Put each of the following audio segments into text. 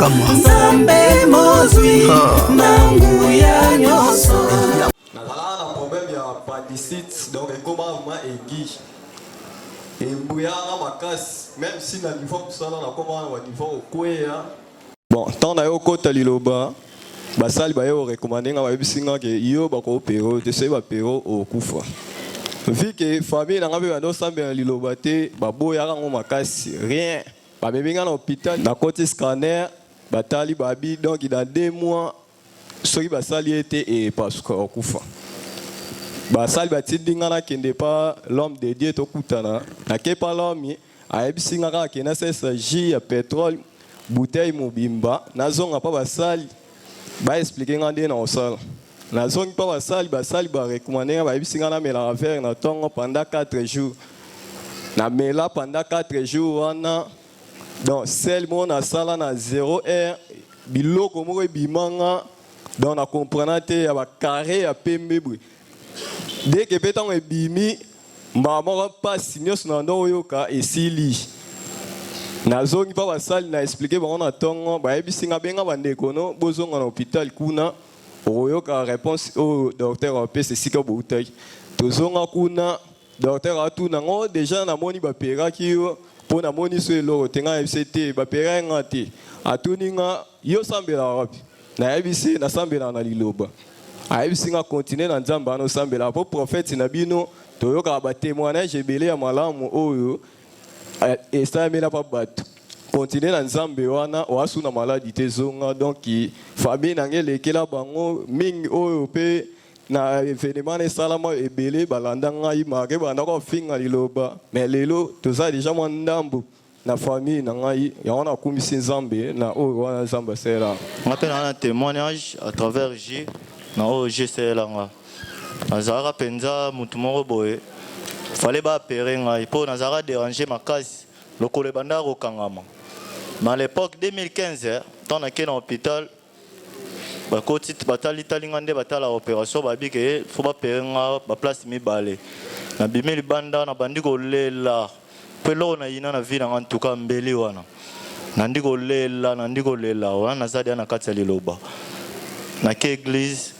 Kokamwa. Nzambe mozwi na nguya nyonso. Nazalaka na problème ya appendicite, donc ekoma vraiment aigu, embuyaka makasi, même si na niveau mosala nakoma na baniveau okweya. Bon, ntango na yo okota liloba, basali baye korecommander nga, bayebisi nga ke yo bakoopérer te, soki baopérer okokufa. Vu que famille na nga mpe bando osambela liloba te, baboyaka yango makasi, rien. Bamemi nga na hôpital, nakoti scanner, batali, babi donc dans 2 mois soki basali ye te, epasuka, okufa. Basali batindi nga nakende pa l'homme de Dieu, tokutana. Nake pa l'homme, ayebisi nga kaka kende asalisa jus ya pétrole, bouteille mobimba. Nazonga mpa basali, baexpliquer nga nde na kosala. Nazongi mpa basali, basali barecommander nga, bayebisi nga namelaka verre na ntongo pendant 4 jours. Namela pendant 4 jours wana, donc sel moko nasala na 0 heure, biloko moko ebimanga, donc na comprendre te, ya bacarré ya pembe boye. Deke mpe ntango ebimi, mbala moko mpasi nyonso na ndo oyoka esili. Nazongi mpa basali, na expliquer bango na ntongo, bayebisi nga: benga bandeko no, bozonga na hôpital kuna, okoyoka réponse oyo docteur apesa esika boutaki. Tozonga kuna, docteur atuna ngo: déjà namoni baopéraki yo, mpo namoni so eloko te. Ngai nayebisi te, baopéraki nga te. Atuni nga: yo osambelaka wapi? Nayebisi nasambelaka na liloba. Ayebisi nga: continue na Nzambe wana osambelaka, mpo prophète na bino toyokaka batémoignage ebele ya malamu oyo esalamela mpa bato. Continue na Nzambe wana, oasuna maladi te, zonga. Donc famille na ngai elekela bango mingi oyo mpe na événement na esalama, ebele balanda ngai make banda kofinga liloba, mais lelo toza déjà mwa ndambo na famille na ngai. Yango nakumisi Nzambe na oyo wana Nzambe asalelaka. Nga mpe naa na témoignage à travers jus na oyo jus esalelanga. Nazalaka mpenza motu moko boye, fallait baopérer ngai mpo nazalaka déranger makasi, lokolo ebandaka kokangama. Mais à l'époque 2015, ntango nakei na hôpital, bakoti, batalitali nga nde batala opération, babi ke faut baopérer nga baplace mibale. Nabimi libanda, nabandi kolela mpo eloko nayina na vie na nga ntuka mbeli wana. Nandi kolela, nandi kolela wana, naza deya na kati ya liloba. Nake église,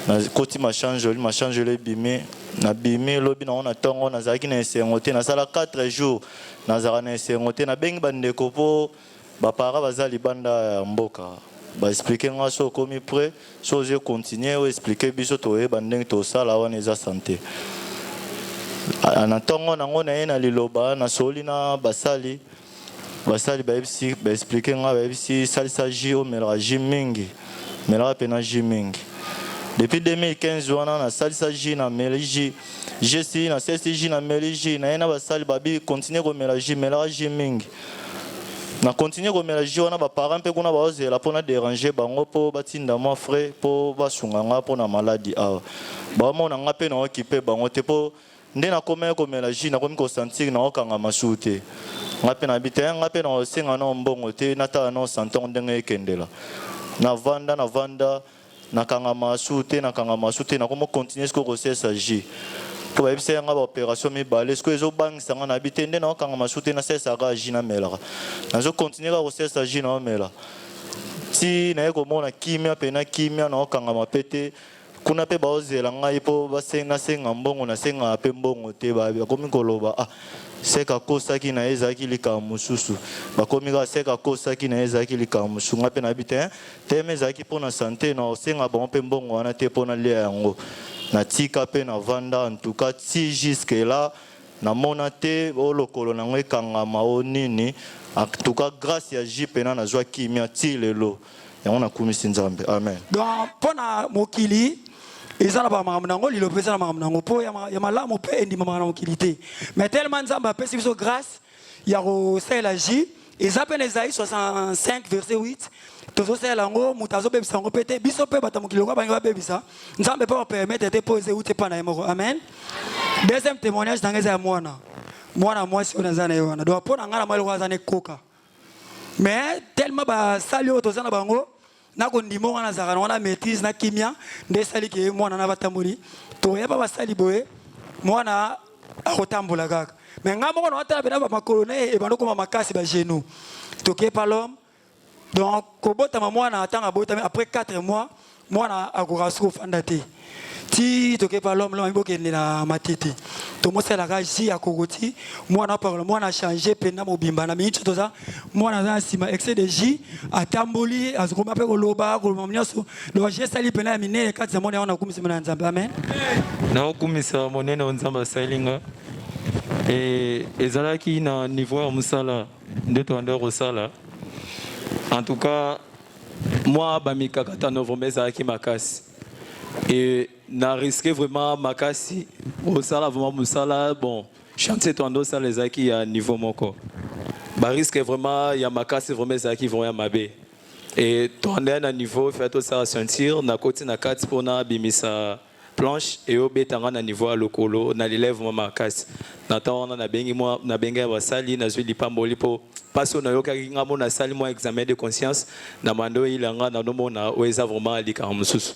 nakoti machangeoli, machangeoli ebimi, nabimi. Lobi nango na ntongo nazalaki na esengo te, nasala 4 jours nazalaka na esengo te. Nabengi bandeko mpo bapara baza libanda ya mboka, baexpliquer nga: so okomi prêt, so ozwi, continue oexpliquer biso, toyeba ndenge tosala wana, eza santé. Na ntongo nango naye na liloba, nasoli na basali. Basali bayebisi, baexpliquer nga, bayebisi: salisa jus, omelaka jus mingi, melaka mpena jus mingi. Depuis 2015 wana nasalisa jus, nameli jus, jus esili, nasalisi jus, nameli jus. Naye na basali, babi: continue komela jus, melaka jus mingi. Na continue komela jus wana. Baparent mpe kuna baozela mpo na déranger bango, mpo batinda mwa frais mpo basunga nga mpo na maladi awa. Baomona nga mpe naokipe bango te, mpo nde nakomaki komela jus, nakomi kosentir naokanga masusu te. Nga mpe nabi te, nga mpe naosenga nao mbongo te, natala nao santongo ndenge ekendela. Navanda, navanda, nakanga masu te, nakanga masu te. Nakomi continue sikoyo kosalisa jus, mpo bayebisa yanga baopération mibale. Sikoyo ezobangisa nga, nabi te, nde naokanga masu te, nasalisaka jus, namelaka, nazocontinuer kaka kosalisa jus, naomela ti naye komona kimia mpena kimia, naokangama mpe te. Kuna mpe baozela ngai mpo nasenga mbongo, nasengaka mpe mbongo te. Bakomi koloba: ah, seka akosaki na ye, ezalaki likambo mosusu. Bakomi kaka: seka akosaki na ye, ezalaki likambo mosusu. Ngai mpe nayebi te teme ezalaki mpo na santé, na osenga bango mpe mbongo wana te mpo nalia yango. Natika mpe navanda. En tout cas, ti jusque là namona te o lokolo nango ekangama o nini. En tout cas, grâce ya jus mpena nazwa kimia ti lelo. Yango nakumisi Nzambe, amen. Donc mpo na mokili eza na bamakambo nango, lilo mpe eza na makambo nango, mpo ya malamu mpe endimamaka na mokili te. Mais tellement Nzambe apesi biso grâce ya kosalela jus, eza mpe na Esaïe 65 verset 8, tozosalela yango, moto azobebisa yango mpe te. Biso mpe bato ya mokili lokola balingi babebisa, Nzambe mpe bapermettre te, mpo eza euti epa na ye moko. Amen. Deuxième témoignage na ngai eza ya mwana mwasi oyo naza na ye wana. Donc mpo na ngai na mwa eloko aza na ekoka, mais tellement basali oyo toza na bango na kondima wana, azalaka na wana maîtrise na kimia, nde esali ke mwana na batamboli. Toyeba basali boye, mwana akotambola kaka, mais ngai moko na watala mpena bamakolo na ye ebanda okoma makasi, bagenou. Toke pa l'homme. Donc kobotama mwana ntango abotami après 4 mois, mwana akoka soki kofanda te. Ti toke pa l'homme, l'homme bokende na Matete, tomosalaka jus ya kokoti, mwana parole, mwana change mpenza mobimba. Na miniti toza, mwana aza na nsima excès de jus, atamboli, azokoma mpe koloba, koloba nyonso. Donc jus esali mpenza ya minene kati ya mwana yango. Nakumisima na Nzambe, amen. Naokumisa monene oyo Nzambe asali nga. Ezalaki na niveau ya mosala nde tobandaki kosala. En tout cas, mwa bamikakatano vraiment ezalaki makasi e na risque vraiment makasi kosala vraiment mosala. Bon, chantier tobanda osala ezalaki ya niveau moko, barisque vraiment ya makasi, vraiment ezalaki vraiment ya mabe. E tobandaki na niveau fe tosala ceinture, nakoti na kati mpona abimisa planche, eyobetanga na niveau ya lokolo na lilève mwa makasi. Na ntango wana nabengi mwa, nabengi ya basali, nazwi lipamboli mpo mpasi oyo nayokaki nga mo. Nasali mwa examen de conscience na mando oyilanga, nanomona oyo eza vraiment likambo mosusu.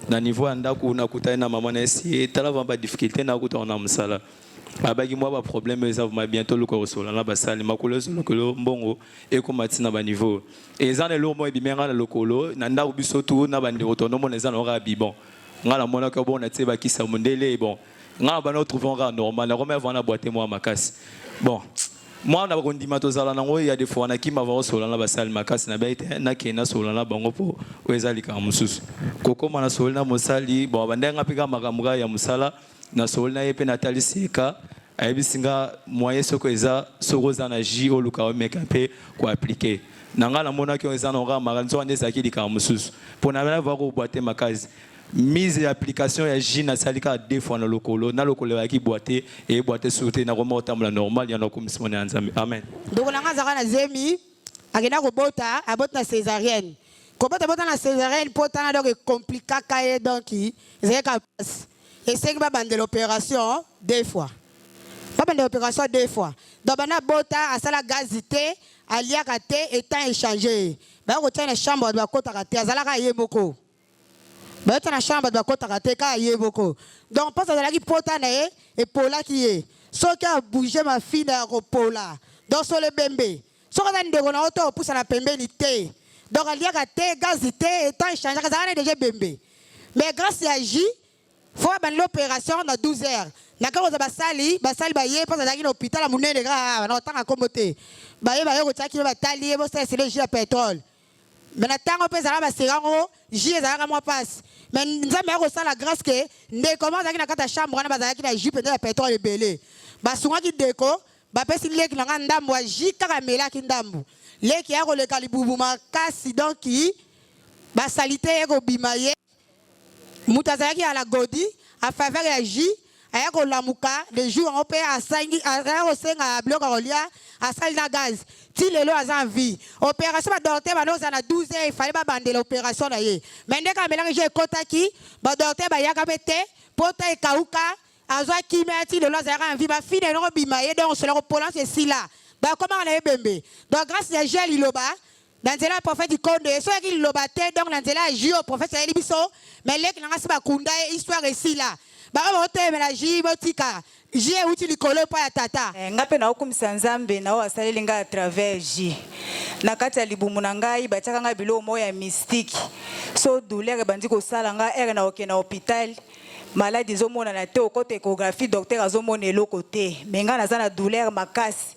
Na niveau ya ndako, nakutani na mama na esi, tala vraiment badifficulté nakutana na mosala. Abaki mwa baproblème oyo eza vraiment bientôt, luka kosola na basali makolo ezolokolo, mbongo ekóma ntina baniveau. Eza na eloko moko ebimi nga na lokolo. Na ndako biso tu na bandeko tonomona eza na kaka bibon. Nga namonaki bon, natie bakisa mondele. Bon, nga bana trouve kaka normal, nakomi avant na boite mwa makasi. Bon, mwana bakondima tozala nango ya des fois nakima va kosola na basali makasi, nabai te, nakende nasola na bango mpo oyo eza likambo mosusu. Kokóma na soli na mosali, bon, bandenge mpe kaka makambo kaka ya mosala, nasoli na ye mpe natalisi ye ka, ayebisi nga moyen soki eza, soki oza na jus, oluka omeka mpe koappliquer. Na ngai namonaki oyo eza na kaka maka nzoka nde ezalaki likambo mosusu mpo na va kobwa te makasi. Mise ya application ya jus, nasali kaka deux fois na lokolo, na lokolo ezalaki bwa te, eyebwa te susu te, nakoma kotambola normal. Ya nakomisi mona ya Nzambe, amen. Ndeko na nga azalaka na zemi, akenda kobota, aboti na césarienne. Kobota, bota na césarienne mpo tana, donc ekomplikaka ye, donc ezalaki kaka pasi. Esengi babandela opération deux fois, babandela opération deux fois. Donc bana bota, asala gaz te, aliaka te, état échange ye, baya kotia na chambre, bato bakotaka te, azalaka ye moko. Bayota na chambre, bato bakotaka te, kaka ye moko. Donc mposa azalaki pota na ye epolaki ye, soki abouge mafina ya kopola. Donc solo ebembe, soki aza ndeko na yo to opusana pembeni te. Donc aliaka te, gaz te, état échangeaka, azalaka na déjà ebembe. Mais grâce ya jus, faut babandi l'opération na 12 heures. Naka kozwa basali, basali baye mpo azalaki na hôpital ya monene kaka na kotanga nkombo te. Baye, baye kotiaki ye, batali ye, bosala esele jus ya pétrole. Mais na ntango mpe ezalaka baserango, jus ezalaka mwa mpasi. Mais Nzambe ya kosala grâce ke ndeko mo azalaki na kati ya chambre wana, bazalaki na jus mpenza ya pétrole ebele. Basungaki ndeko, bapesi leki na nga ndambo ya jus kaka, amelaki ndambo, leki ya koleka libubu makasi. Donc basali te, ye kobima, ye moto azalaki ya la godi a faveur ya jus, aya kolamuka le jour yango mpe asangi, aya kosenga biloko ya kolia, asali na gaz. Ti lelo aza en vie. Opération, badocteur bando kozala na 12 heures, efale babandela opération na ye. Mais ndenge amelaki jus, ekotaki, badocteur bayaka mpe te, mpo ta ekauka, azwa kimia. Ti lelo azalaka en vie. Bafine eloko bima ye, donc sola kopolance esila, bakomaka na ye bembe. Donc grâce ya jus ya liloba na nzela ya prophète Konde, soki liloba te, donc na nzela ya jus oyo prophète ayeli biso. Mais leki na nga si bakunda ye, histoire esila. Bango bakotelemela jus, botika jus euti likolo epai ya tata. Nga mpe naokumisa Nzambe na oyo asaleli ngai à travers jus. Na kati ya libumu na ngai, batiaka ngai biloko moko ya mystique. So douleur ebandi kosala ngai ere na kokende na hôpital, maladi ezomonana te. Okota échographie, docteur azomona eloko te, mais ngai naza na douleur makasi.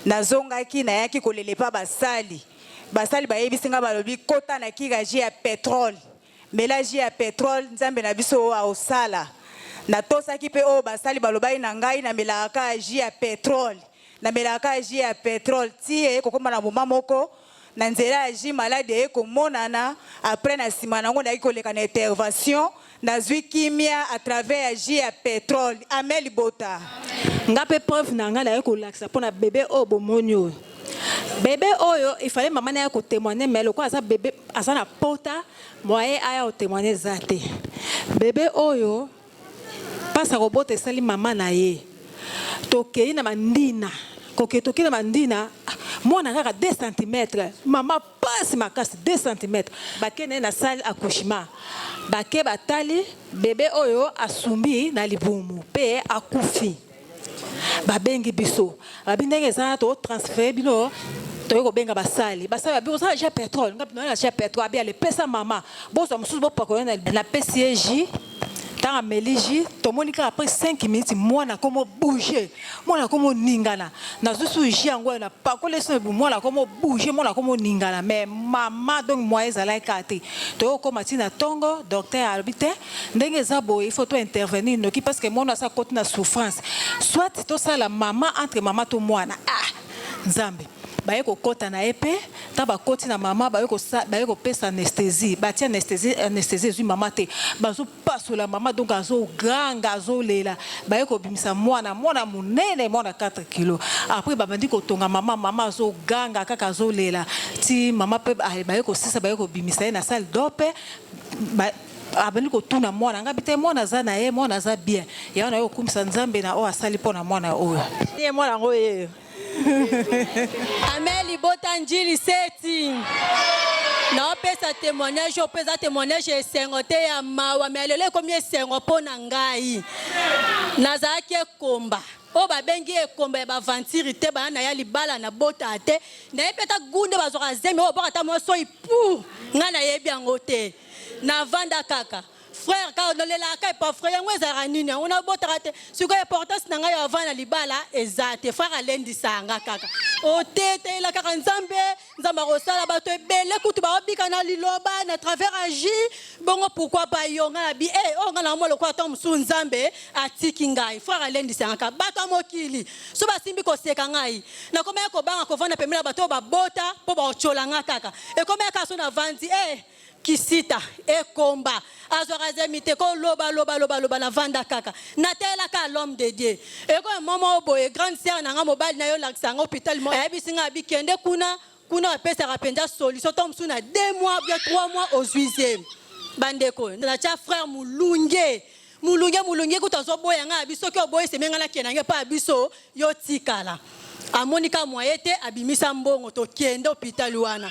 Nazongaki, nayaki kolela epa basali. Basali bayebisi ngai, balobi: "Kota na kira jus ya pétrole, mela jus ya pétrole, Nzambe na biso oyo aosala." Natosaki mpe oyo basali balobaki na ngai. Namelaka kaka jus ya pétrole, namelaka kaka jus ya pétrole ti eye kokóma na moma moko, na nzela ya jus, maladi eye komonana. Après, na nsima nango, nayaki koleka na intervention, nazwi kimia à travers ya jus ya pétrole. Amen, libota. Nga mpe preuve na ngai naye kolakisa mpona bebe oyo bomoni oyo. Bebe oyo ifale mama na ye kotémoigne, mais lokola aza bebe, aza na pota, moye aya kotémoigne eza te. Bebe oyo, mpasi ya kobota esali mama na ye, tokei na mandina, koke tokei na mandina, mwana kaka 2 cm, mama pasi makasi, 2 cm. Bakende na salle accouchement, bake batali bebe oyo asumbi na libumu mpe akufi. Babengi biso, babi ndenge eza, totransfere bino. Toye kobenga basali, basali babi oza na jus ya petrole, nga na jus ya petrole, abi ale pesa mama, bozwa mosusu bopakola na napesi ye jus. Ntango ameli jus, tomoni kaka après 5 minutes mwana akomo bouger, mwana akomo ningana. Nazwi su jus yango napakoli ye su mwana akomo bouger, mwana akomo ningana. Mais mama donc moyen ezalaki kaka te. Toye kokoma ti na ntongo, docteur alobi te ndenge eza boye, il faut to intervenir noki parce que mwana asa akoti na souffrance. Soit tosala mama entre mama to mwana. Ah Nzambe. Baye kokota na ye mpe ntango bakoti na mama, baye kopesa anesthésie, batie anesthésie, anesthésie ezwi mama te, bazopasola mama, donc azoganga, azolela. Baye kobimisa mwana, mwana monene, mwana 4 kilo. Après babandi kotonga mama, mama azoganga kaka, azolela ti mama mpe baye kosisa, baye kobimisa ye na salle d'op. Abandi kotuna mwana, ngabi te mwana aza na ye, mwana aza bien. Yango na ye kokumisa Nzambe na oyo asali mpo na mwana oyo. Ye mwana yango ye. Amen. Libota Njili seti, naopesa témoignage oyo mpe eza témoignage ya esengo te, ya mawa, me lelo ekomi esengo mpo na ngai. Nazalaki ekomba oyo babengi ekomba ya bavantire te, bana na ya libala na bota te, nayebi ata gunde bazwaka zemi oyo bwaka ata mwa soi pu, ngai nayebi yango te. Navanda kaka frère, kaka nolelaka epa frère. Yango ezalaka nini? Yango nabotaka te. Sikoyo importance na ngai ya avanda na libala eza te. Frère alendisaka nga kaka oteteyela kaka Nzambe, Nzambe akosala. Bato ebele kutu baobika na liloba na travers agi bongo, pourquoi pas yo? Ngai na bi e oyo ngai na mwa lokola ntango mosusu Nzambe atiki ngai. Frère alendisaka kaka. Bato ya mokili so basimbi koseka ngai, nakomaki kobanga kovanda pembeni na bato oyo babota mpo baotyola nga kaka. Ekomaki kaka so navandi e kisita ekomba azwaka zemi te, koloba loba loba loba. Navanda kaka, natelaka l'homme de Dieu. Ekoya mama oyo boye, grande sœur na nga, mobali na ye olakisa yango hôpital. Ayebisi nga, abi kende kuna, kuna bapesaka mpenza solution to mosusu na 2 mois bien 3 mois ozwi zemi. Bandeko, natya frère molunge, molunge, molunge kutu azoboya ngai. Abi soki oboyi seme, ngai nakende ngai mpo ya biso, yo tikala. Amoni ka moye te, abimisa mbongo, tokende hôpital wana.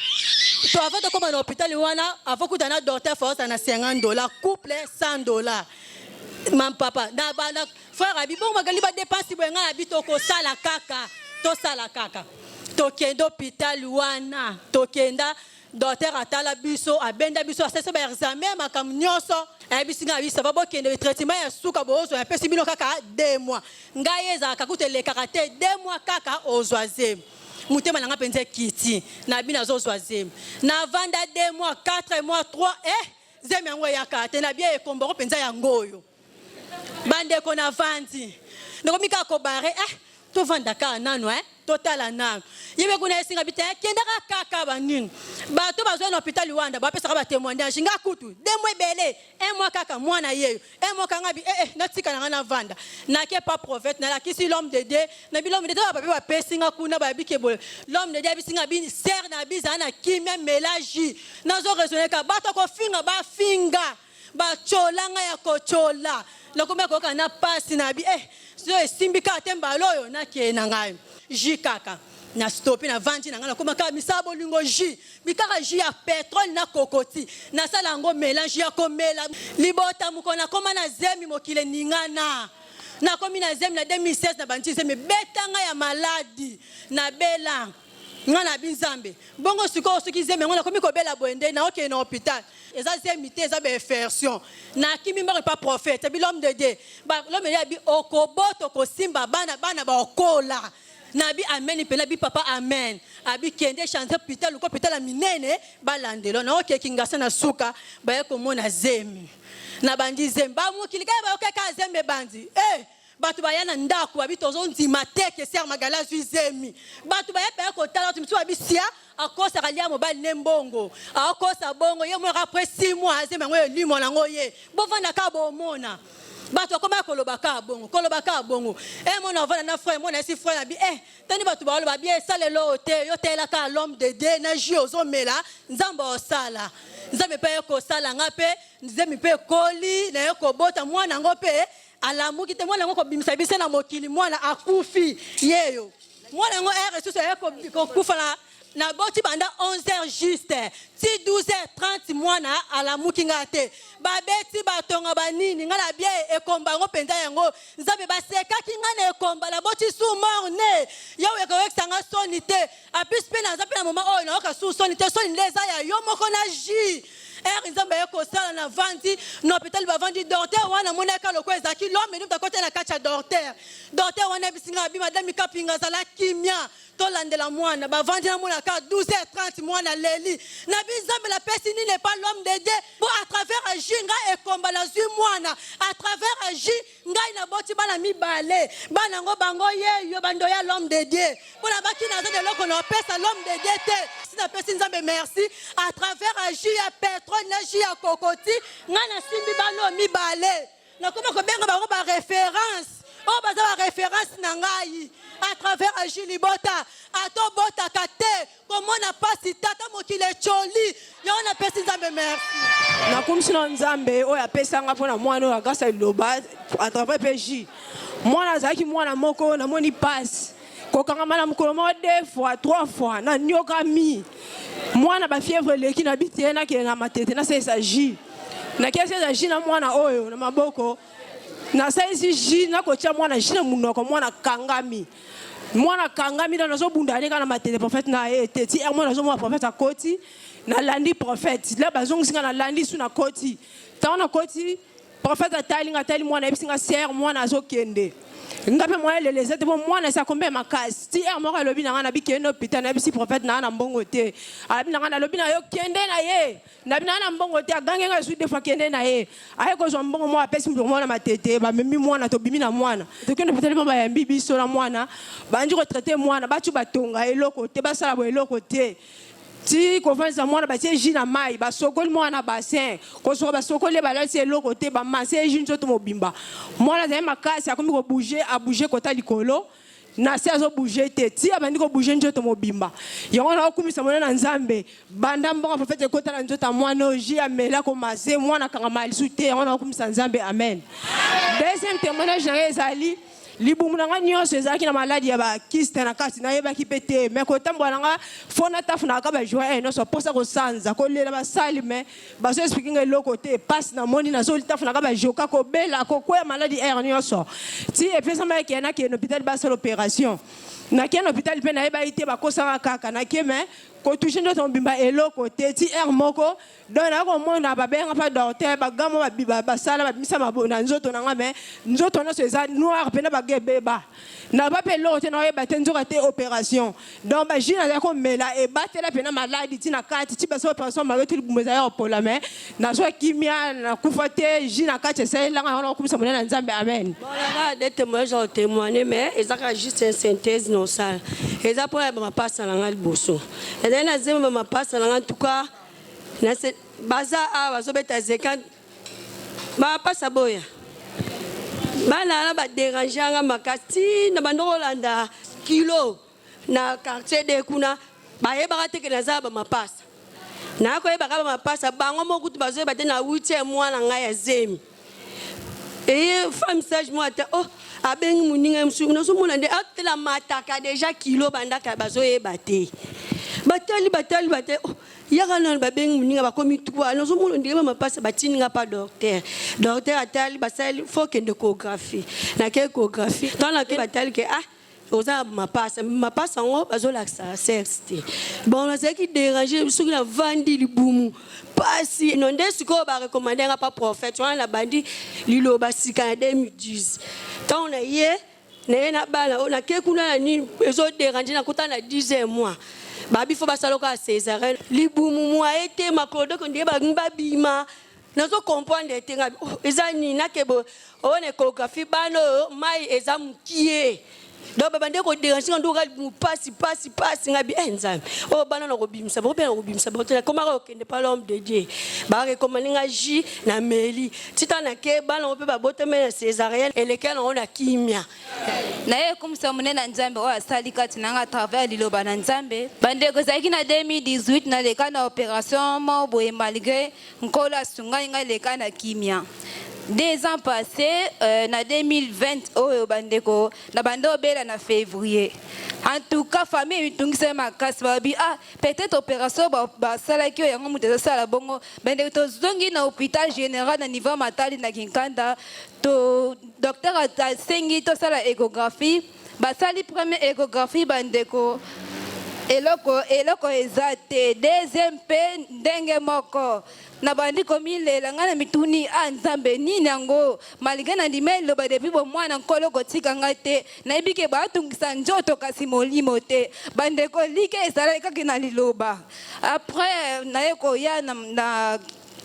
To avant tokóma na hôpital wana, avant kuta na docteur, faut na 50 $, couple 100 $. Mam papa na bana frère abi bongo magali badépenses boye. Ngai abi tokosala kaka, tosala kaka. Tokende hôpital wana, tokenda, docteur atala biso, abenda biso, asalisa baexamen, makambo nyonso. Ayebisi ngai, abi ça va, bokende, traitement ya suka bozwa, apesi bino kaka 2 mois. Ngai ezalaka kutu elekaka te, 2 mois kaka ozwa zemi. Motema na nga mpenza ekiti na bino, azozwa zemi. Navanda 2 mois, 4 mois, 3, eh zemi yango eyaka te. Na bia ekomboko mpenza yango oyo. Bandeko, navandi, nakomi kaka kobare, eh tovanda kaka nanu, eh totala nanu. Ye kuna esinga bi te, kendaka kaka banini. Bato bazwa na hôpital wanda, bapesaka batémoignage. Nga kutu 2 mois ebele, un mois kaka mwana yeyo, un mois kanga bi eh, eh, natika na nga, navanda. Nake pa prophète, nalakisi l'homme de Dieu na bi l'homme de Dieu bapape bapesi nga kuna, bayebi ke boye. L'homme de Dieu abisi nga bi sœur na bi zala na kimia, melagi. Nazo raisonner ka bato kofinga, bafinga, batyola ngai ya kotyola, nakomi koyoka na pasi na bi eh so esimbi kaka te. Mbala oyo nakee na ngai jus kaka na stope, navandi na ngai, nakoma kaka misala bolingo, jus bikaka, jus ya pétrole na kokoti, nasala yango mélange ya komela. Libota, mokolo nakoma na zemi, mokili eningana. Nakomi na zemi na 2016, na bandi zemi, betanga ya maladi, nabela. Ngai na bi Nzambe, bongo sikoyo soki zemi yango nakomi kobela boye nde naokende na hôpital, eza zemi te, eza bainfection. Nakimi mbango epa prophète, abi l'homme de Dieu, l'homme de Dieu abi okobota, okosimba bana, bana baokola. Nabi amen mpena, bi papa amen. Abi kende change hôpital, luka hôpital ya minene, balandelo. Naokeki ngasa na suka, baye komona zemi, na bandi zemi. Bamokili kaka bayokaka zemi ebandi, eh bato baya na ndako, babi tozondima te ke sœur Magali azwi zemi. Bato baya mpe kotala, bato misusu babi sia akosaka lia mobali ne mbongo, akosa bongo ye moko. Après 6 mois azemi yango elimo nango ye bovanda kaka bomona. Bato bakomaka koloba kaka bongo, koloba kaka bongo. E mona ovanda na frère, mona esi frère na bi e tani bato baloba bi esalelo oyo te, yo telaka l'homme de Dieu na jus ozomela, Nzambe osala, Nzambe mpe ye kosala. Nga mpe nzemi mpe ekoli, naye kobota mwana yango mpe alamuki te. Mwana yango kobimisa biso na mokili, mwana akufi yeyo. Mwana yango ere susu aye kokufa na Naboti banda 11 heures juste ti 12 heures 30 mwana alamuki nga te. Babeti batonga banini nga na bie ekomba yango mpenza yango Nzambe basekaki nga na ekomba naboti sous mort ne yawe ekoyokisa nga soni te apus mpe naza mpe na moma oyo nayoka sous soni te soni nde eza ya yo moko na jus heure Nzambe aye kosala na vandi na hôpital bavandi docteur wana amonaka lokola ezalaki l'homme nde akota na kati ya docteur docteur wana ayebisi nga abi madame Kapinga azala kimia Tolandela mwana bavandi na mona ka 12h30 mwana aleli na bi nzambe na pesi nini epa l'homme de Dieu po à travers agi ngai ekomba nazui mwana à travers agi ngai naboti bana mibale bana yango bango yeyo bando ya l'homme de Dieu po na baki naza na eloko na opesa l'homme de Dieu te si napesi nzambe merci à travers agi ya petrole na jus ya kokoti ngai nasimbi bana oyo mibale Nakoma kobenga bango ba reference oyo baza ba reference na ngai à travers Agile Libota. Ata obotaka te, komona pasi te, ata mokili echoli, yango napesi Nzambe merci. Nakumisi na Nzambe oyo apesa nga mpona mwana oyo grâce ya liloba à travers mpe jus. Mwana azalaki mwana moko namoni pasi kokangama na mokolo moko deux fois trois fois naniokami mwana ba fièvre eleki na biti ye nakende na matete nasalisa jus nakiasi jus na mwana oyo na maboko nasalisi jus nakotia mwana jus na monoko mwana kangami mwana kangami na nazobunda ne kaka na matete prophète na ye te ti mwana nazomona prophète akoti nalandi prophète la bazongisi nga nalandi su nakoti ntango nakoti prophète atali nga atali mwana ayebisi nga sere mwana azokende nga mpe mwana elele eza te mpo mwana esi akombe makasi ti heure moko alobi na nga nabi kende hôpital nayebisi prophète na nga na mbongo te alobi na nga nalobi na yo kende na ye Nabi na na mbongo te agangi nga lisusu deux fois kende na ye aye kozwa mbongo moko apesi moto mwana matete bamemi mwana tobimi na mwana tokende hôpital mpo bayambi biso na mwana bandi kotraite mwana batu batonga eloko te basala bo eloko te ti kovandisa mwana batie jus na mai basokoli mwana na bassin kosoka basokoli ye balalisi eloko te bamanse ye jus nzoto mobimba mwana azali makasi akomi kobouge abouge kota likolo na se azo bouger te ti abandi ko bouger nzoto mobimba yango na okumisa mona na nzambe banda mbongo prophète ekota na nzoto ya mwana oyo ji amela komase mwana akangama lisu te yango na okumisa nzambe amen deuxième témoignage na ngai ezali libumu na ngai nyonso ezalaki na maladi ya bakiste na kati nayebaki mpe te me kotambola na ngai fo natafunaka bajoie nyonso mposa kosanza kolela basali me Bazo expliquer nga eloko te pasi na moni nazo tafuna ka ba joka kobela kokweya maladi heure nyonso ti epesama eke nakende hôpital basala opération nakende hôpital mpe nayebaki te bakosaka kaka nake me kotouche nzoto mobimba eloko te ti heure moko donc naya komona babenga mpa docteur bagamo basala babimisa na nzoto na nga me nzoto nyonso eza noir mpena baga ebeba Naloba pe eloko te naoyeba te nzoka te operation donc ba jus nazali komela ebatela pena maladi ti na kati ti basala operation malgre tout libumu ezali ya kopola mais nazwa kimia nakufa te jus na kati esalelanga yango nakokumisa monene ya Nzambe amen. Bon naza na deux temoignages ya ko temoigner mais eza kaka juste un synthèse na osala eza pona ba mapasa na nga liboso ezali na zemi ba mapasa na nga en tout cas na se baza awa bazobeta zeka Ba pasa boya bana wana ba derange nga makasi ti na banda kolanda kilo na quartier de kuna bayebaka te ke naza ba mapasa naya koyeba kaka ba mapasa bango moko kutu bazoyeba te na huitième mois na ngai ya zemi eye femme sage moko ata oh abengi moninga ye mosusu nazomona nde atela mataka deja kilo bandaka bazoyeba te batali batali batali oh, Yaka nanu babengi muninga bakomi trois nazomona ondire ba mapasa batindi nga pa docteur docteur atali basali faut kende echographie nake echographie ntango nake batali ke ah oza na mapasa mapasa yango bazolakisa sexe te bon nazalaki dérange soki navandi libumu pasi no nde sikoyo barekomande nga pa prophète wana nabandi liloba sika na 2010 ntango na ye Naye na bana oyo nake kuna na nini ezo derange na kota na 10 heures mois babi fo basala kaka césarienne libumu moye te makolo doko ndenge balingi babima nazo comprendre te nga oh, eza nini nake bo oyo na échographie bana oyo mai eza mokie donc babandi koderange nga ndoka libumu pasi pasi pasi nga bi eh nzambe oyo bana na kobimisa bango mpe na kobimisa bango te nakomaka kokende pa l'homme de dieu barekomande nga jus na meli Tika na ke bana ngo pe babotami na cesarienne elekela nango na kimia. Naye ekumisa monene na Nzambe oyo asali kati na nga à travers liloba na Nzambe. Bandeko ezalaki na 2018 naleka na operation moko boye malgre Nkolo asungai ngai leka na kimia. Deux ans passe euh, na 2020 oyo bandeko na banda obela na février. En tout cas famille emitungisa makasi balobi ah peut-être opération basalaki oyo yango moto ezosala bongo. Bandeko tozongi na hôpital général na niveau Matadi na Kinkanda to docteur asengi tosala échographie. Basali première échographie bandeko eloko eloko eza te. Deuxième mpe ndenge moko. Nabandi komilela ngai na mituni ah Nzambe nini yango malgre na ndima eloba depuis bomwana Nkolo kotika ngai te nayebi ke batungisa nzoto kasi molimo te bandeko like ezalaki kaka na liloba après naye koya na, na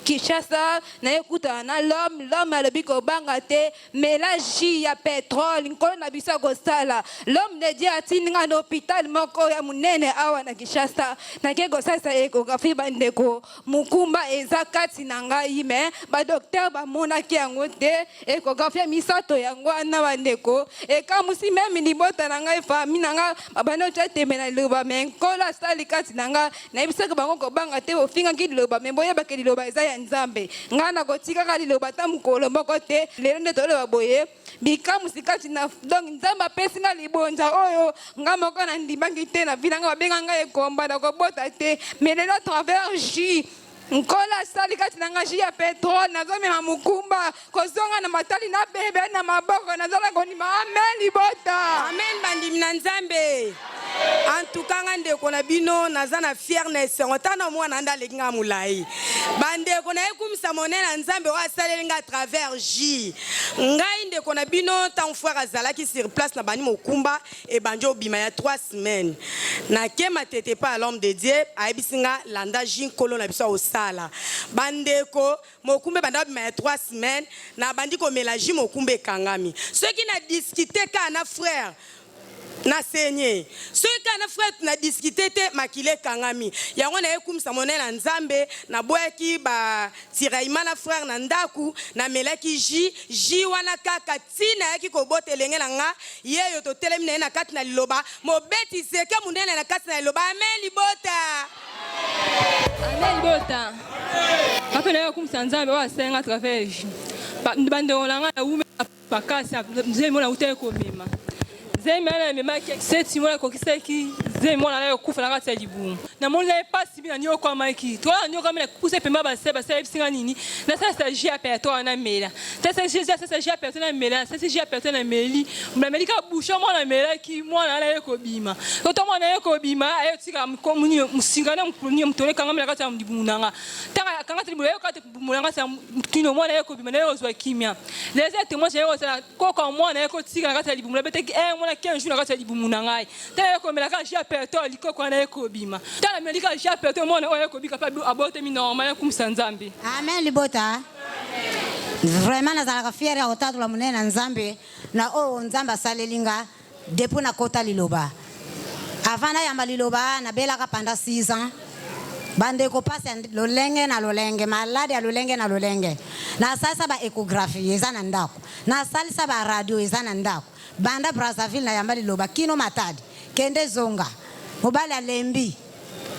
Kinshasa naye kutana na l'homme l'homme alobi kobanga te Mela jus ya petrole, Nkolo na biso akosala. L'homme de Dieu atindi nga na hopital moko ya munene awa na Kinshasa. Nake kosalisa echographie bandeko, mokumba eza kati na ngai mais ba docteur bamonaki yango te. Echographie ya misato yango wana bandeko, ekamwisi meme libota na ngai, famille na ngai babandi kotia tembe na liloba mais Nkolo asali kati na ngai. Nayebisaki bango kobanga te, bofingaki liloba mais boyeba ke liloba eza ya Nzambe. Ngai nakotikaka liloba ata mokolo moko te. Lelo nde toloba boye, bikamwisi kati na donc Nzambe apesi ngai libonza oyo ngai moko nandimaki te na vie na ngai, babenga ngai ekomba nakobota te, mais lelo à travers jus Nkolo asali kati na ngai jus ya petrole, nazomema mokumba kozonga na matali na bebe na maboko, nazala kondima. Amen libota. Amen bandimi na Nzambe. En tout cas nga ndeko na bino naza na fier na esengo ta na mwana nde aleki nga molai. Bandeko na ekumisa monene na Nzambe oyo asaleli nga à travers J. Ngai ndeko na bino ntango frère azalaki sur place na bandi mokumba ebandi obima ya 3 semaines. Na ke matete epai ya l'homme de Dieu ayebisi nga landa J nkolo na biso akosala. Bandeko Mokumba ebanda kobima ya 3 semaines, na bandi komela jus mokumba ekangami. Soki na discuter kaka na frère na saigne. Soki kaka na frère na discuter te makila ekangami. Yango naye kumisa monene na Nzambe, naboyaki ba tiraillement na frère na ndaku, namelaki jus, jus wana kaka ti nayaki kobota elenge na nga, yeyo totelemi na ye na kati na liloba, mobeti zeke monene na kati na liloba. Amen libota. Amen libota. Papa na yo akumisa Nzambe oyo asali nga travers vie. Bandeko na ngai nawumela makasi zemi mwana awutaki komema zemi wana ememaki seti mwana akokisaki zemi mwana naye okufa na kati ya libumu namoni naye mpasi bi nanyokwamaki to nanyokwami nakusa pemba base base ayebisi nga nini nasalisa jus ya peto wana namela tasalisa jus ya peto namela nasalisi jus ya peto nameli nameli kaka bouchon mwana amelaki mwana wana aye kobima toto mwana aye kobima aye kotika mosinga na motolo ekangami na kati ya libumu na nga ntango akangati libumu aye kati libumu na nga kino mwana aye kobima naye kozwa kimia leza témoignage aye kozala koko mwana aye kotika na kati ya libumu nabetaki e mwana 15 jours na kati ya libumu na ngai ntango aye komela kaka jus ya peto likoko wana aye kobima ntango ameli kaka jus ya peto mwana oyo aye kobika mpe abotami normal akumisa Nzambe. Amen libota. Vraiment nazalaka fière ya kotatola monene na Nzambe na oyo Nzambe asaleli nga depuis nakota liloba. Avant nayamba liloba nabelaka pendant 6 ans. Bandeko pasi ya lolenge na lolenge, malade ya lolenge na lolenge. Nasalisa ba echographie eza na ndako, nasalisa ba radio eza na ndako. Banda Brazzaville nayamba liloba kino Matadi, kende zonga. Mobali alembi,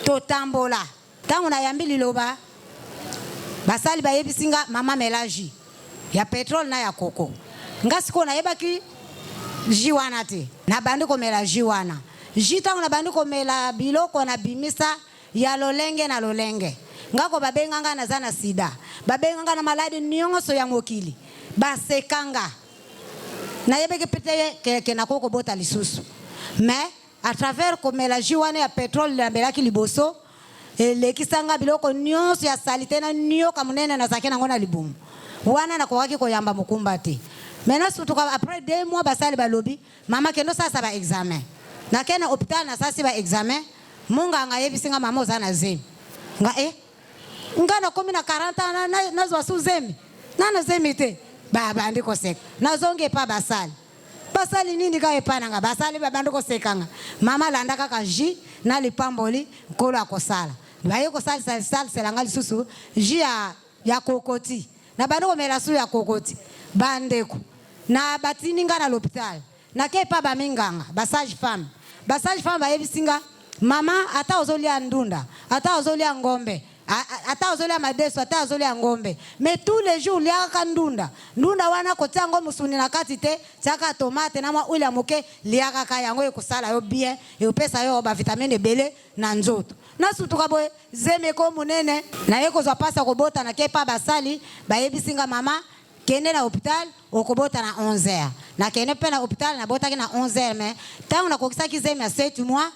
totambola. Tango nayambi liloba, basali bayebisi nga mama mela jus ya petrole na ya coco. Nga sikoyo nayebaki jus wana te. Nabandi komela jus wana. Jus tango nabandi komela biloko nabimisa ya lolenge na lolenge. Nga ko babenga nga naza na sida, babenga nga na maladi nionso ya mokili. Baseka nga. Nayebaki pe te ke nakoki kobota lisusu. Mais À travers komela jus wana ya petrole namelaki liboso, elekisa nga biloko nionso ya salite na nioka munene nazalaki nango na libumu. Wana nakokaki koyamba mokumba te. Mais nasutuka après deux mois basali balobi, mama kende osalisa ba examens. Nakei na hopital nasalisi ba examens, munganga ayebisi nga mama oza na zemi. Nga eh! Nga nakomi na 40 ans nazua su zemi? Nanu zemi te. Babandi koseka. Nazongi epa basali. Basali nini kaka epai na nga? Basali babandi koseka nga. Mama landa kaka jus na lipamboli Nkolo akosala. Baye kosalisa salisela nga lisusu jus ya ya kokoti. Nabandi komela su ya kokoti. Bandeko na batindi nga na l'hopital. Nake epai ba minganga, ba sage femme. Ba sage femme bayebisi nga, mama ata ozolia ndunda, ata ozolia ngombe, Ata ozolia madesu, ata ozolia ngombe, mais tous les jours lia kaka ndunda. Ndunda wana kotia yango musuni na kati te, tia kaka tomate na mwa huile ya moke, lia kaka yango, ekosala yo bien, ekopesa yo ba vitamine ebele na nzoto. Nasutuka boye, zemi ekomi munene, naye kozwa pasi ya kobota, nake epa basali, bayebisi nga mama kende na hopital okobota na 11 heures. Nakende pe na hopital, nabotaki na 11 heures, mais tango nakokisaki zemi ya 7 mois,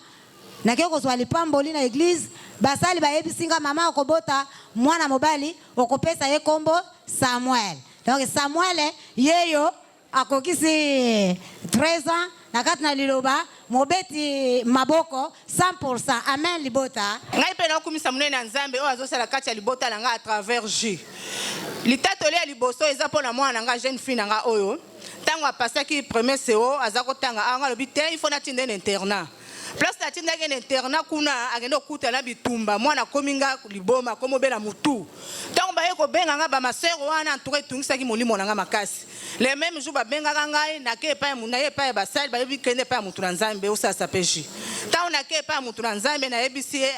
Nake kozwa lipamboli na eglise, basali bayebisi nga mama okobota mwana mobali okopesa ye kombo Samuel. Donc Samuel yeyo akokisi 13 ans na kati na liloba mobeti maboko 100%. Amen libota. Ngai mpe naokumisa monene ya Nzambe oyo azosala kati ya libota na ngai à travers jus. Litatoli ya liboso eza mpo na mwana na ngai, jeune fille na ngai oyo ntango apasaki premier CO aza kotanga awa, ngai alobi te il faut natinda ye na internat. Place natindaki ye na internat kuna akende kokutana na bitumba, mwana akomi nga liboma, akomi obela mutu. Tango baye kobenga nga ba ma sœur wana en tout cas etungisaki molimo na nga makasi. Le meme jour babengaka ngai nake epai ya naye epai ya basali bayebi kende epai ya mutu na Nzambe osalisa pe jus. Tango nake epai ya mutu na Nzambe nayebisi ye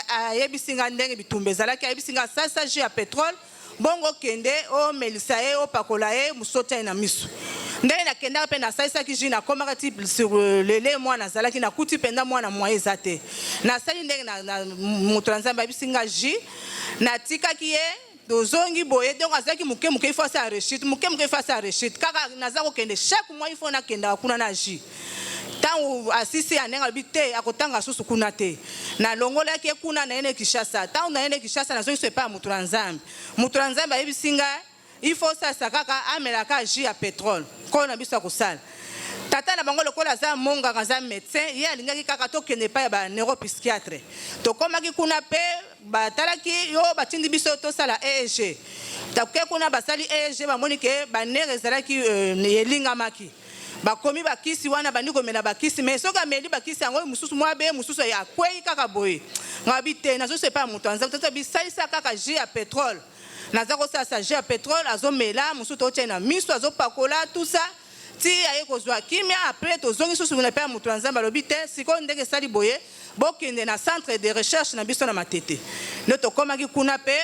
ayebisi nga ndenge bitumba ezalaki, ayebisi nga salisa jus ya petrole Bongo kende omelisa ye, opakola ye, mosusu otia ye na misu. Ndenge nakendaka mpe nasalisaki jus, nakomaka ti sur le lit mwana azalaki, nakuti mpenza mwana moyen eza te. Nasali ndenge na, na moto na Nzambe ayebisi nga jus, natikaki ye, tozongi boye, donc azalaki moke moke, il faut asala rechute, moke moke il faut asala rechute. Kaka naza kokende chaque mois il faut nakendaka kuna na jus. Tango asisi ya ndenge alobi te akotanga susu kuna te. Nalongolaki ye kuna naye ne Kinshasa. Tango naye ne Kinshasa nazongi susu epai ya moto na Nzambe. Moto na Nzambe ayebisi nga il faut osalisa kaka amela kaka jus ya petrole. Nkolo na biso akosala. Tata na bango lokola aza monganga aza medecin ye alingaki kaka tokende epai ya ba neuropsychiatre. Tokomaki kuna pe batalaki yo batindi biso tosala EEG. Toke kuna basali EEG bamoni ke ba nerfs ezalaki elingamaki. Bakomi ba kisi wana abandi komela ba kisi mais soki ameli ba kisi yango mususu mua be mususu akweyi kaka boye ngabi te nazo sepa ya moto ya nzambe tata bisalisa kaka jus ya petrole naza kosalisa jus ya petrole azomela mususu totia na miso azopakola tout ça ti aye kozwa kimia après tozongi susu na epai ya moto ya nzambe alobi te sikoyo ndenge esali boye bokende na centre de recherche na biso na matete nde tokomaki kuna pe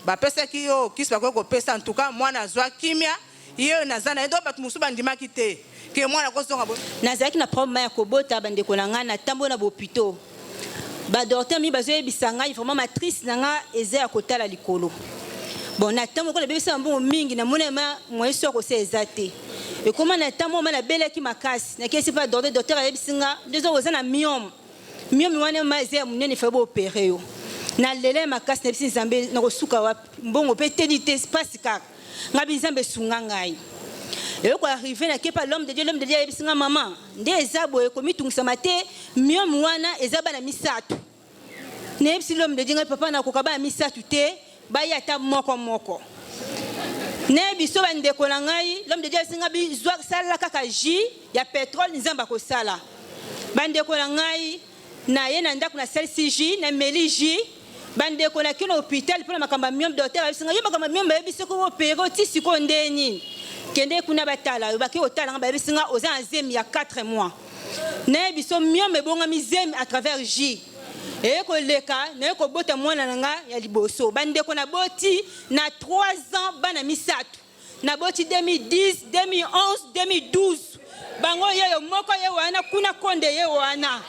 bapesaki yo kisi bakoki kopesa en tout cas mwana azwa kimia Ye oyo naza na ye donc batu mosusu bandimaki te que mwana akozonga bo. Nazalaki na problème ya kobota ba ndeko na ngai na tambola na ba hopitaux ba docteur mingi bazo yebisa ngai vraiment matrice na ngai eza ya kotala likolo bon na tango lokola nabebisa ba mbongo mingi na moni ma moyen so ya kosala eza te ekoma na tango moko nabelaki makasi nakei epa docteur docteur ayebisi nga nde oza na myome Miomi wana ma eza ya munene fallait ba opere yo. Na lela ya makasi na yebisi Nzambe nako suka wapi mbongo pe eteli te pasi kaka. Nga bi Nzambe sunga ngai. Eloko arrive na kepa l'homme de Dieu l'homme de Dieu ayebisi nga maman nde eza boye komitungisama te miomi wana eza bana misatu. Nayebisi l'homme de Dieu ngai papa nakoka bana misatu te baya ata moko moko. Naye biso ba ndeko na ngai l'homme de Dieu ayebisi nga bi zwa sala kaka jus ya petrole Nzambe akosala. Ba ndeko na ngai naye na ndako nasalisi jus nameli jus ba ndeko nake na hopital mpona makambo ya myome docteur ayebisi ngai yo makambo ya myome bayebisi yo ko opere yo ti sikoyo nde nini kende kuna batala yo bake kotala ngai bayebisi ngai oza na zemi ya 4 mois naye biso myome ebongami zemi à travers jus eye koleka naye kobota mwana na ngai ya liboso ba ndeko naboti na 3 ans bana misato Naboti 2010, 2011, 2012 bango yeyo moko ye wana kuna konde ye wana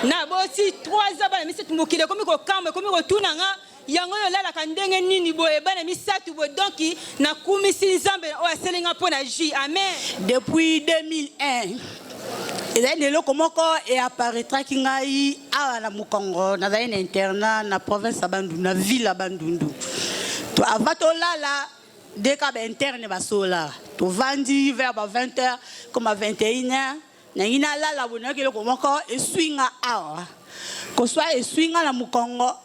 naboti 3 ans bana misato mokili ekomi kokamwa ekomi kotuna nga yango yo olalaka ndenge nini boye bana misato boye donc nakumisi nzambe oyo asali nga mpo na jus amen. Depuis 2001 ezali na eloko moko e apparaîtraki ngai awa na mokongo nazali na internat na province ya Bandundu na ville ya Bandundu to avant tolala Nde kaka ba interne basololaka. Tovandi vers ba 20 heures comme 21 heures nalingi nalala boye nayoki eloko moko eswi nga awa. Koswa eswi nga na mokongo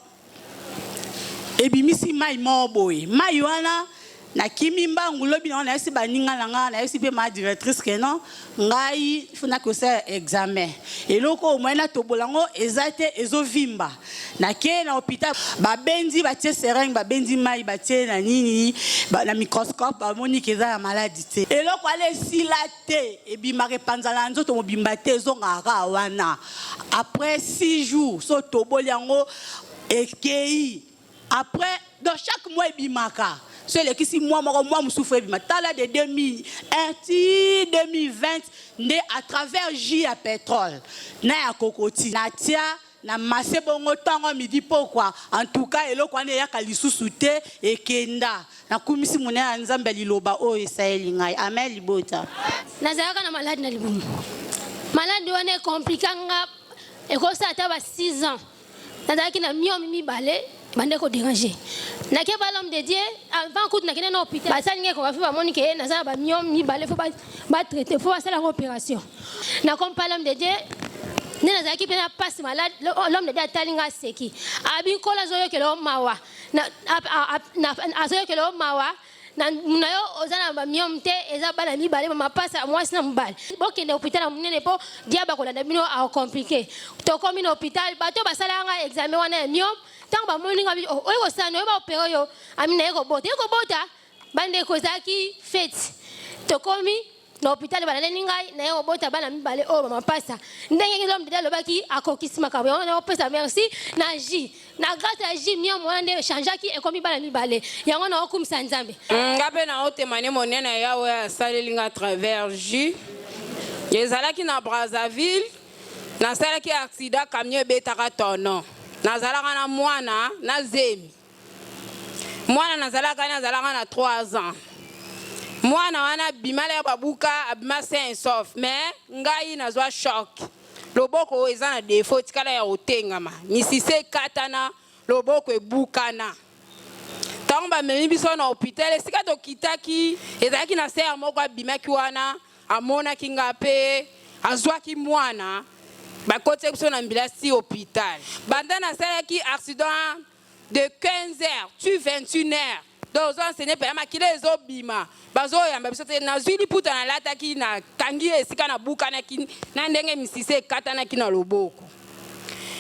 ebimisi mayi moko boye. Mayi wana nakimi mbangu lobi nango nayebisi baninga na nga nayebisi mpe ma directrice que non ngai il faut nake kosala examen. Eloko oyo moyen natobola yango eza te ezovimba. Nake na hopital babendi batie seringue babendi mayi batie na nini na microscope bamoni ke eza na maladi te. Eloko wana esila te ebimaka epanzana na nzoto mobimba te ezongaka kaka wana après 6 jours soki otoboli yango ekeyi. Après donc chaque mois ebimaka so elekisi mois moko mois mosusu ebima tala de 2001 ti 2020 nde à travers jus ya petrole na ya kokoti natia na masse bongo ntongo midi pokwa en tout cas eloko wana eyaka lisusu te ekenda nakumisi monene ya nzambe ya liloba oyo esaleli ngai amen libota. Nazalaka na maladi na libumu maladi wana ekomplika nga ekosala ata ba 6 ans Nazalaki na myome mibale bande ko déranger. Nake ba l'homme de Dieu avant kutu nakende na hôpital. Basali ngai échographie bamoni ke naza na ba myome mibale faut ba ba traiter faut basala yango opération. Na comme pas l'homme de Dieu nde nazalaki mpe na pasi malade l'homme de Dieu atali ngai aseki. Abi nkolo azoyokela yo mawa. Na, azoyokela yo mawa na na yo oza na ba myome te eza bana mibale ba mapasa ya mwasi na mobali bokende hôpital ya monene mpo diable akolanda bino acomplike tokomi na hôpital bato basalaka nga examen wana ya myome ntango bamoni nga oh, oye kosala oye baopere oyo ami naye kobota ye kobota bandeko ezalaki feti tokomi na hôpital balaleli ngai naye kobota bana mibale oyo bamapasa ndenge l'homme de Dieu alobaki akokisi makambo yango nakopesa merci na jus na grâce ya jus miomo wana nde echangeaki ekomi bana mibale yango nakokumisa nzambe Nga mpe naotemane monene ya Yawe asaleli nga travers jus. Ezalaki na Brazzaville, nasalaki accident camion ebetaka tono. Nazalaka na mwana na zemi. Mwana nazalaka na azalaka na 3 ans. Mwana wana abima lere babuka abima sain et sauf mais ngai nazwa choc. Loboko oyo eza na defaut etikala ya kotengama. Misisa ekatana, loboko ebukana. Tango bamemi biso na hopital esika tokitaki ezalaki na sœur moko abimaki wana amonaki nga pe azwaki mwana bakotisaki biso na ambulance ti hopital. Banda nasalaki accident de 15 heures tu 21 heures donc ozo enseigner pena makila ezo bima bazo yamba biso te nazui liputa nalataki na kangi esika na bukanaki na ndenge misisa ekatanaki na loboko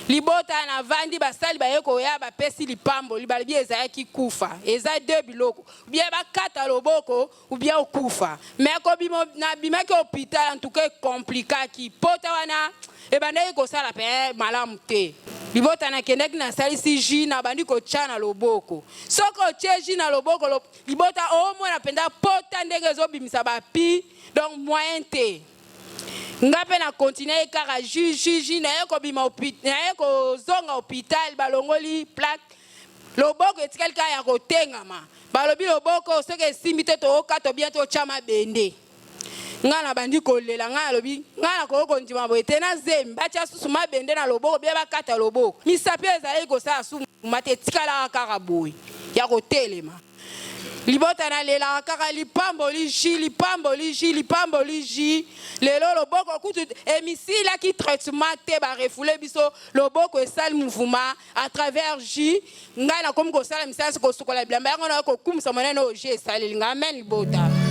libota navandi basali baye koya bapesi lipamboli balobi ezalaki kufa eza deux biloko bien bakata loboko ou bien okufa mais kobima nabimaki hôpital en tout cas ecomplikaki pota wana ebandaki kosala pe malamu te libota nakendaki nasalisi jus nabandi kotya na loboko soki otie jus na loboko libota omona mpenza pota ndenge ezobimisa bapi donc moyen te nga mpe na continue kaka jus jus jus naye kobima naye kozonga hôpital balongoli plaque Loboko etikali kaka ya kotengama. Balobi loboko soki esimbi te tokokata bien totya mabende. Ngai nabandi kolela, ngai nalobi ngai nakoki kondima boye te na zemi batya susu mabende na loboko bien bakata loboko. Misapi ezalaki kosala su mouvement te etikalaka kaka boye ya kotelema. Libota nalelaka kaka lipamboli jus lipamboli jus lipamboli jus lelo loboko kutu emisilaki traitement te ba refoule biso loboko esali mouvement à travers jus ngai nakomi kosala misala kosukola bilamba yango nayo kokumisa monene oyo jus esaleli ngai amen libota.